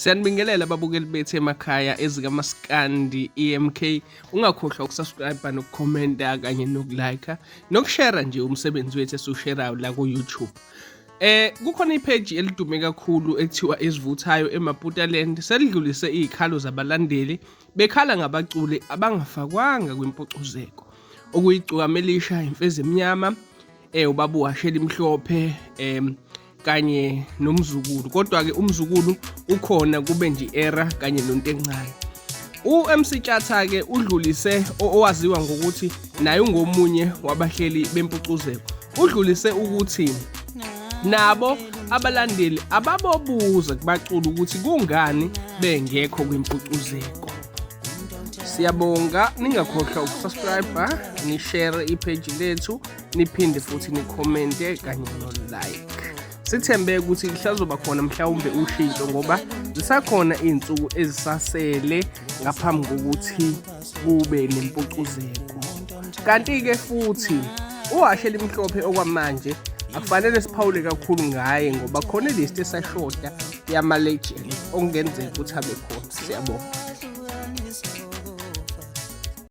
Siyanibingelela ababukeli bethu emakhaya ezikaMaskandi EMK. Ungakhohlwa ukusubscribe nokukhomenta kanye nokulike nokushare nje umsebenzi wethu esiwusherayo la ku YouTube. Kukhona ipage elidume kakhulu ekuthiwa Ezivuthayo eMaputaland selidlulise izikhalo zabalandeli bekhala ngabaculi abangafakwanga kwimpucuzeko. Okuyigcokama elisha, imfezi emnyama, ubaba uwashela imhlophe kanye nomzukulu. Kodwa ke umzukulu ukhona kube nje era kanye nonto encane. UMC Tshatha ke udlulise owaziwa ngokuthi naye ungomunye wabahleli bempucuzeko. Udlulise ukuthi nabo abalandeli ababobuza kubaculi ukuthi kungani bengekho kwimpucuzeko. Siyabonga, ningakhohlwa ukusubscribe, nishare ipage lethu, niphinde futhi nikhomente kanye no-like. Sithembe ukuthi kusazoba khona mhlawumbe ushintsho ngoba zisakhona iy'nsuku ezisasele ngaphambi kokuthi kube nempucuzeko. Kanti-ke futhi uHashe Elimhlophe okwamanje akufanele siphawule kakhulu ngaye ngoba khona ilist esashoda yama-legend okungenzeka ukuthi abe khona. Siyabonga.